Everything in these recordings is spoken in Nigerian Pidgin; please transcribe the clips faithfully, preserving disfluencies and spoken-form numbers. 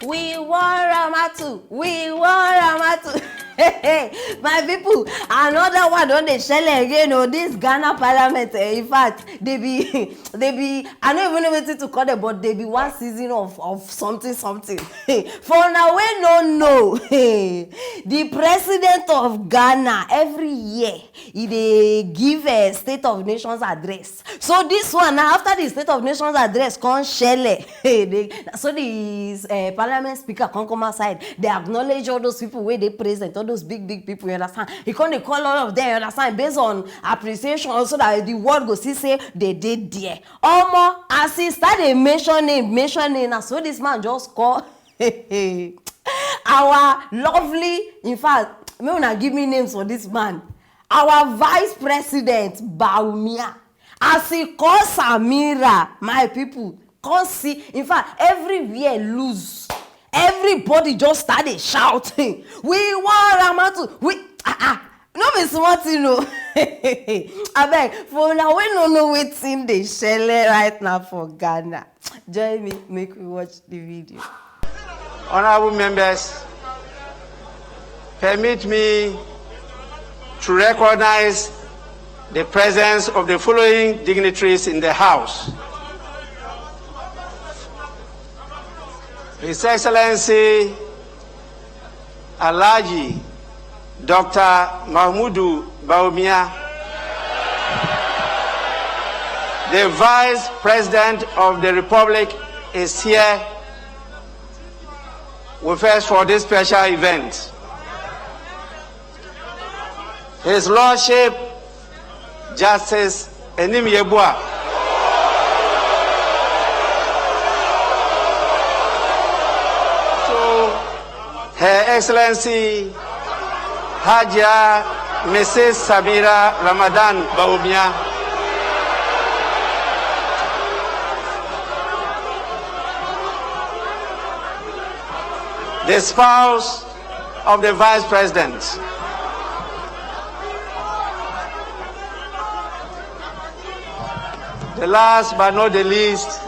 We want Ramatu, we want Ramatu. My people, another one don dey shele again o. This Ghana parliament, eh, in fact, they be, they be, I no even know wetin to call them, but they be one season of, of something, something. For una wey no know, the president of Ghana, every year, e dey give, eh, State of Nations address. So this one now, after the State of Nations address come shele, they, so the, eh, parliament speaker come come outside, they acknowledge all those people wey dey present, all those big, big people, you understand? He come dey call all of them, you understand, based on appreciation, so that the world go see say they dey there. Omo, as he start dey mention name, mention name, na so this man just call our lovely, in fact, make una give me names for this man. Our vice president, Bawumia. As he call Samira, my people, come see. In fact, everywhere lose. Everybody just start dey shout. We want Ramatu. We, ah, ah. No be small thing o. Abeg, for una wey no know wetin dey shele right now for Ghana, join me, make we watch the video. Honorable members, permit me to recognize the presence of the following dignitaries in the House. His Excellency Alhaji Doctor Mahmudu Bawumia, the Vice President of the Republic, is here with us for this special event. His Lordship, Justice Enim Yeboah. To Her Excellency Hajia Missus Samira Ramadan Bawumia. The spouse of the Vice President. The last but not the least,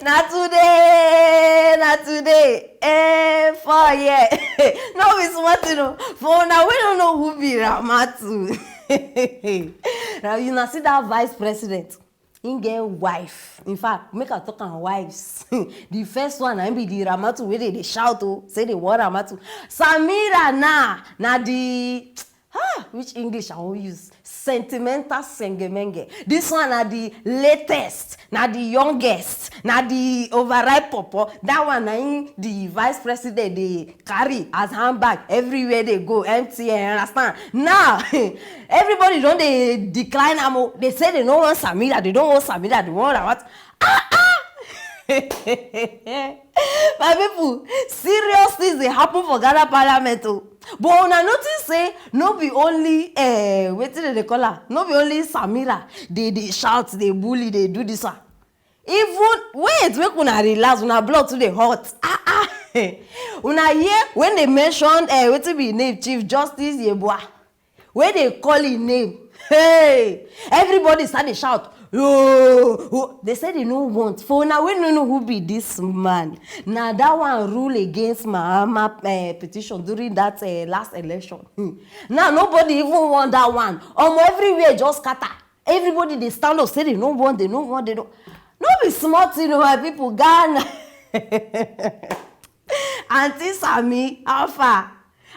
na today, na today, eh, for here. No be small thing o. For una wey no know who be Ramatu. Now you na see that vice president. He get wife. In fact, make I talk am wives. The first one, na him be the Ramatu wey dey dey shout o, say they want Ramatu. Samira na, na the, ah, which English I wan use? Sentimental sengemenge. This one na the latest, na the youngest, na the overripe popo. That one na him the vice president dey carry as handbag everywhere they go, M T N, understand? Now, everybody don dey decline am o. They say they no want Samira, they don't want Samira, they want Rawat. Ah, ah! My people, serious things dey happen for Ghana parliament o. But una notice say no be only, eh, wetin dem dey call am, no be only Samira dey dey shout, dey bully, dey do this one. Even, wait, make una relax, una blood too dey hot. Ah, ah. Una hear when they mention, eh, wetin be him name, Chief Justice Yeboah, wey dey call him name. Hey, everybody start dey shout. Oh, oh. They say they no want. For una wey no know who be this man, na that one rule against Mahama, eh, petition during that, eh, last election. Hmm. Now nobody even want that one. Omo, everywhere just scatter. Everybody dey stand up, say they no want, they no want, they no. No be small thing o, my people. Ghana. Aunty Sami, how far?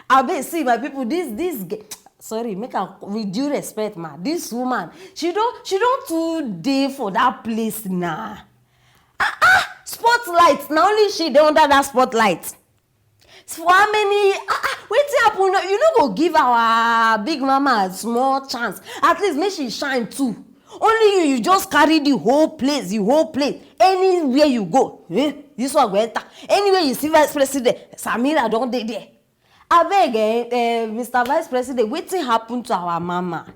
Abeg, see, my people, this, this ge-, sorry, make am, with due respect, ma, this woman, she don, she don too dey for that place na. Ah, ah, spotlight, na only she dey under that spotlight. For how many, ah, ah, wetin happen? No, you no go give our big mama small chance. At least make she shine too. Only you, you just carry the whole place, the whole place. Anywhere you go, eh, this one go enter. Anywhere you see vice president, Samira don dey there. Abeg, eh, eh, Mister Vice President, wetin happen to our mama?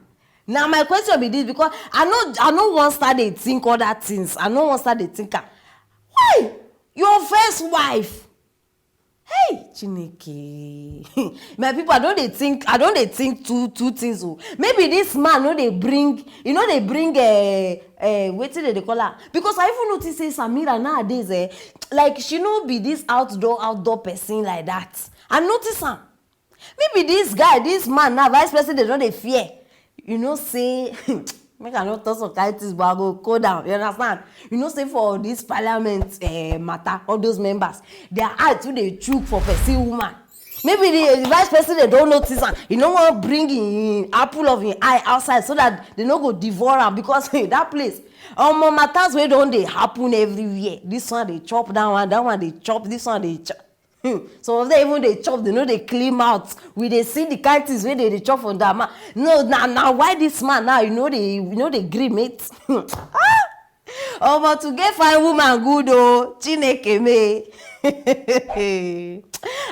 Na my question be this, because I no, I no wan start dey think other things. I no wan start dey think am. Hey, your first wife. Hey, Chineke. My people, I don't dey think, I don't dey think two two things. Oh, maybe this man no dey bring, you know, they bring uh, uh, wetin they dey call her. Because I even notice say Samira nowadays, eh, like she no be this outdoor outdoor person like that. I notice am. Maybe this guy, this man now, vice president, don dey fear. You know say make I no talk some kind things, but I go cool down. You understand? You know say for this parliament uh, matter, all those members, their eye too dey chook for person woman. Maybe the vice president don notice am. You no wan bring him apple of him eye outside so that they no go devour am because that place, omo, matters wey don dey happen everywhere. This one dey chop that one, that one dey chop, this one dey chop. Hmm. Some of them even dey chop, they no dey clean mouth. We dey see the kind things wey they dey chop from their mouth. No, na na why this man now, you know, they you know they gree mate. Ah! Omo, to get fine woman good oh, Chineke me.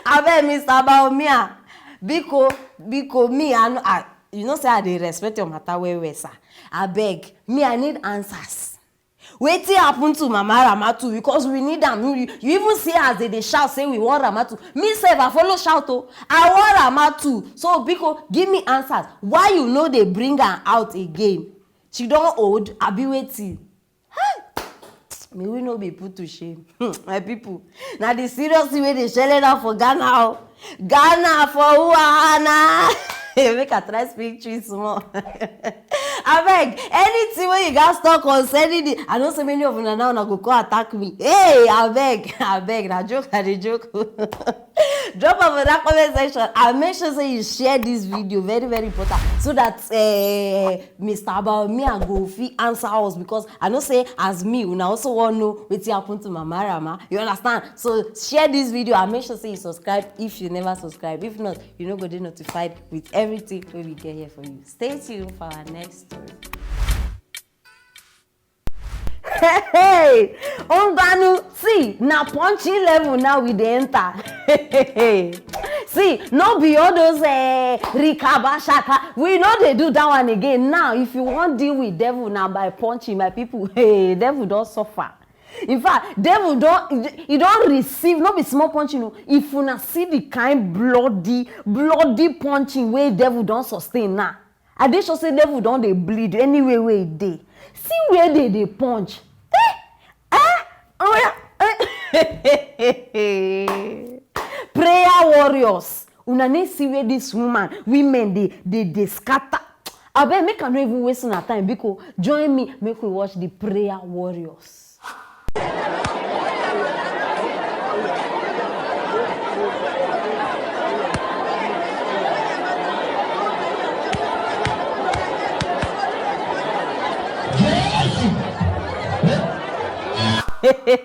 Abeg, Mister Baomia, biko, biko, me, I, no, I, you know say I dey respect your matter well well, sir. Abeg, me, I need answers. Wetin happen to Mama Ramatu? Because we need am. You, you even see as they dey shout say we want Ramatu. Me sef, I follow shout oh. I want Ramatu. So, biko, give me answers. Why you no dey bring am out again? She don old, abi wetin? Hey! Me, we no be put to shame. Hmm, my people, na the serious thing wey dey shele now for Ghana oh. Ghana for who, ah, na? Make I try speak true small. Abeg, anything wey you guys talk concerning the, I know say many of una now una go come attack me. Hey, abeg, abeg, na joke, I dey joke. Drop am for that comment section and make sure say you share this video, very, very important, so that uh, Mister Baomia go fit answer us, because I know say as me, una also wan know wetin happen to Mama Rama. You understand? So share this video and make sure say you subscribe if you never subscribe. If not, you no go dey notified with everything wey we get here for you. Stay tuned for our next story. Hey, hey, Onganu, see, na punching level now we dey enter. See, no be all those uh, rikaba shaka. We no dey do that one again. Now, if you wan deal with devil, na by punching, my people. Hey, devil don suffer. In fact, devil don, he don receive, no be small punching o. If una see the kind bloody, bloody punching wey devil don sustain now, I dey sure say devil don dey bleed anywhere wey e dey. See where they dey punch. Eh? Eh? Oh, yeah. Eh? Prayer warriors. Una need see where this woman, women dey dey dey scatter. Abeg, make I no even waste una time. Biko, join me, make we watch the prayer warriors.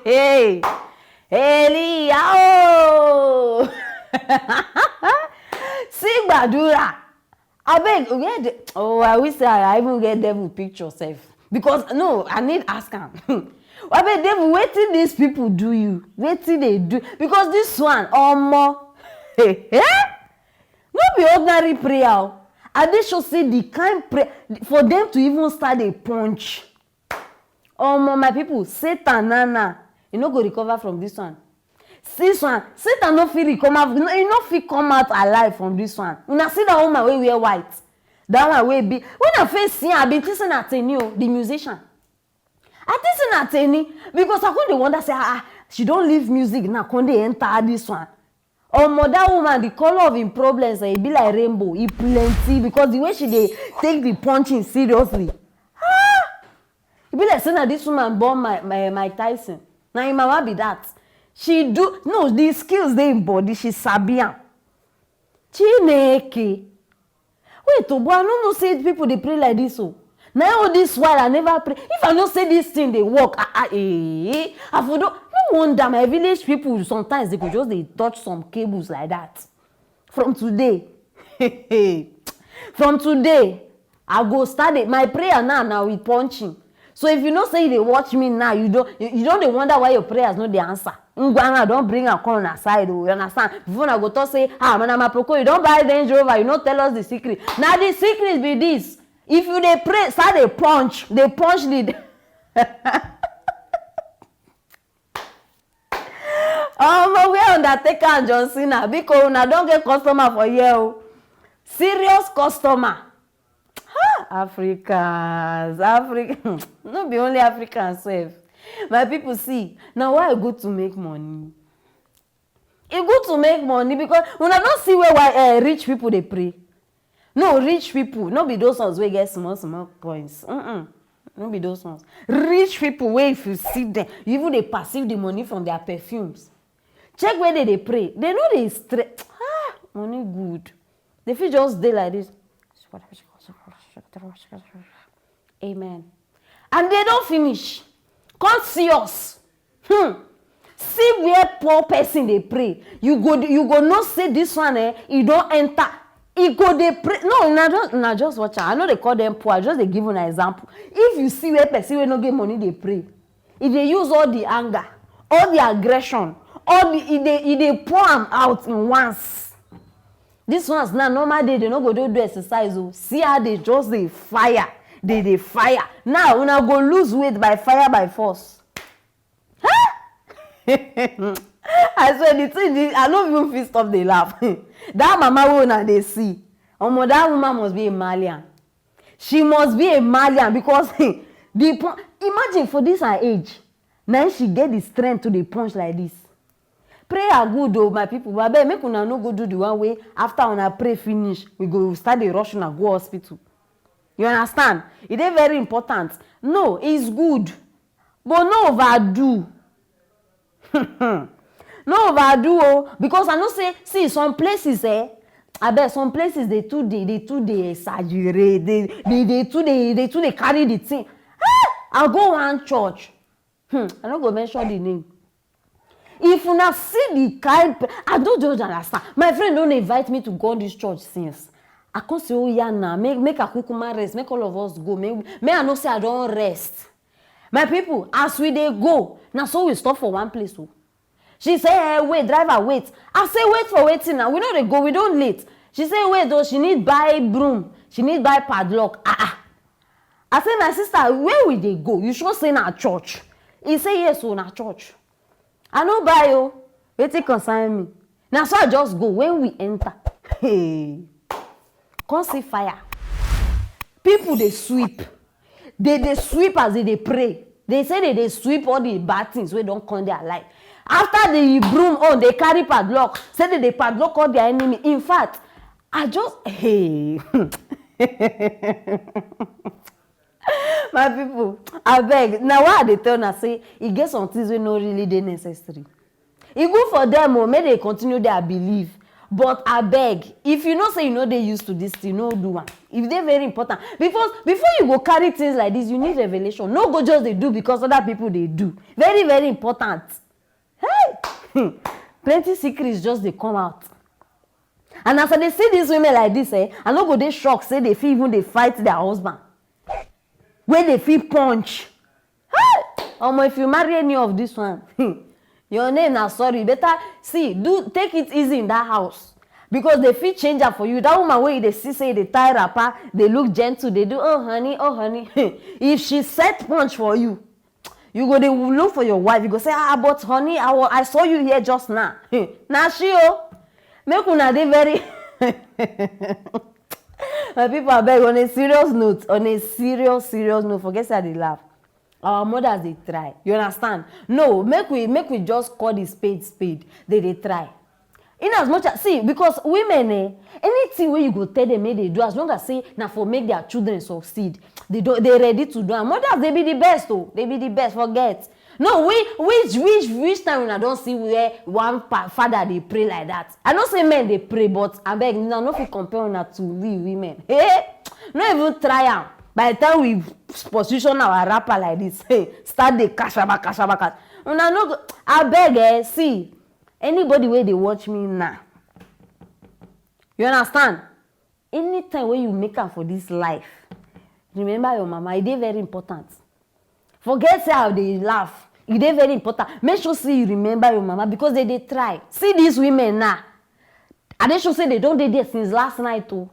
Hey, Eliya o! See gbadura. Abeg, where the, oh, I wish say I even get devil picture sef. Because, no, I need ask am. Abeg, devil, wetin these people do you? Wetin they do? Because this one, omo, eh? No be ordinary prayer o. I dey sure say the kind prayer, for them to even start dey punch. Omo, my people, Satan na na, e no go recover from this one. This one, Satan no fit recover, no, e no fit come out alive from this one. Una see that woman wey wear white, that one wey be, when I first see her, I bin think say na Teni o, the musician. I think say na Teni, because I come dey wonder say, ah, ah, she don leave music now, come dey enter this one. Omo, that woman, the color of im problems, eh, e be like rainbow. E plenty because the way she dey take the punching seriously. Ah! E be like say na this woman born my, my, Mike Tyson. Na im mama be that. She do, no, the skills dey im body. She sabi am. Chineke. Wait o, but I no know say people dey pray like this o. Na all this while I never pray. If I know say this thing dey work, ah, ah, eh, I for don, no wonder my village people sometimes they go just dey touch some cables like that. From today, from today, I go start dey, my prayer now na with punching. So if you know say you dey watch me now, you don, you, you don dey wonder why your prayers no dey answer. Ngwa, I don bring am come una side o, you understand? Before una go talk say, ah, Madam Aproko, you don buy Range Rover, you no tell us the secret. Na the secret be this. If you dey pray, start dey punch, dey punch the. Undertaker and John Cena, biko, una don get customer for here o. Serious customer. Ha! Africans, Africa, no be only Africans sef. My people, see, na why e good to make money. E good to make money because una don see where, why, eh, rich people dey pray. No, rich people, no be those ones wey get small small coins. Mm-mm. No be those ones. Rich people wey, if you see them, you even dey perceive the money from their perfumes. Check where they dey pray. They no dey stress. Ah, money good. They fit just dey like this. Amen. And they don finish. Come see us. Hmm. See where poor person dey pray. You go, you go know say this one, eh, e don enter. E go dey pray. No, na just, na just watch am. I no dey call them poor. I just dey give una example. If you see where person wey no get money dey pray, e dey use all the anger, all the aggression, all the, e dey, e dey pour am out in once. These ones now, normal day, they no go do, do exercise o. See how they just dey fire, they dey fire. Now una go lose weight by fire by force. I swear, the thing, the, I no even fit stop dey laugh. That mama wey una dey see, omo, that woman must be a Malian. She must be a Malian because the po-, imagine for this her age, na she get the strength to dey punch like this. Prayer good o, my people, but abeg, make una no go do the one wey after una pray finish, we go start dey rush una go hospital. You understand? E dey very important. No, it's good, but no overdo. No overdo o, because I know say, see, some places, eh, abeg, some places dey too dey, dey too dey exaggerate, dey, dey, dey too dey, dey too dey carry the thing. Ah! I go one church. Hmm, I no go mention the name. If una see the kind pe-, I don't just understand. My friend don invite me to go on this church since. I come say, oh yeah, now make, make I kukuma rest, make all of us go. Make, make I know say I don rest. My people, as we dey go, na so we stop for one place o. She say, eh, wait, driver, wait. I say, wait for wetin now? We no dey go, we don late. She say, wait o, she need buy broom, she need buy padlock. Ah, ah. I say, my sister, where we dey go? You sure say na church? He say, yes o, na church. I no buy o. Wetin concern me? Na so I just go. When we enter, hey, come see fire. People dey sweep. They dey sweep as they dey pray. They say they dey sweep all the bad things wey don come their life. After the broom own, they carry padlock. Say they dey padlock all their enemy. In fact, I just, hey. My people, abeg, na why I dey tell una say e get some things wey no really dey necessary. E good for them o, make they continue their belief. But abeg, if you know say you no dey used to this thing, no do am. E dey very important. Because before you go carry things like this, you need revelation. No go just dey do because other people dey do. Very, very important. Hey! Plenty secrets just dey come out. And as I dey see these women like this, eh, I no go dey shocked say they fit even dey fight their husband. Wey they fit punch. Hey! Omo, if you marry any of this one, your name na sorry. Better see, do, take it easy in that house. Because they fit change am for you. That woman wey you dey see say they tie wrapper, they look gentle, they do, oh honey, oh honey. If she set punch for you, you go dey look for your wife. You go say, ah, but honey, I, wa- I saw you here just now. Na she o. Make una dey very. My people, abeg, on a serious note, on a serious, serious note, forget say I dey laugh. Our mothers dey try. You understand? No, make we, make we just call the spade spade. They dey try. In as much as, see, because women, eh, anything wey you go tell them make they do, as long as say na for make their children succeed, they do, they ready to do am. Mothers, they be the best o. They be the best. Forget. No, we, which, which, which time una don see where one pa- father dey pray like that? I know say men dey pray, but abeg, una no fit compare una to we women. Hey, no even try am. By the time we position our wrapper like this, hey, start dey kashaba, kashaba, kash. Una no go, abeg, eh, see, anybody wey dey watch me now, you understand? Anytime wey you make am for this life, remember your mama. E dey very important. Forget say I dey laugh. E dey very important. Make sure say you remember your mama because they dey try. See these women now. I dey sure say they don dey there since last night o.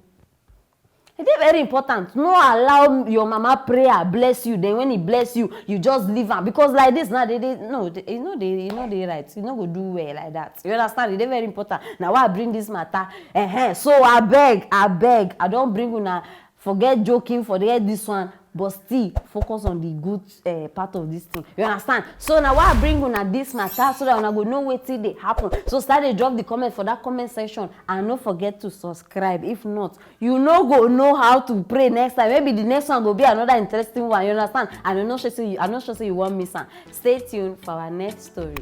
E dey very important. No allow your mama prayer bless you, then when he bless you, you just leave am, because like this now, they dey no, they, e no dey, e no dey right. E no go do well like that. You understand? E dey very important. Na why I bring this matter. Ehen. So abeg, abeg, I don bring una, forget joking, forget this one, but still focus on the good uh, part of this thing. You understand? So na why I bring una this matter, so that una go know wetin dey happen. So start dey drop the comment for that comment section, and no forget to subscribe. If not, you no go know how to pray next time. Maybe the next one go be another interesting one. You understand? And I no sure say you, I no sure say you wan miss am. Stay tuned for our next story.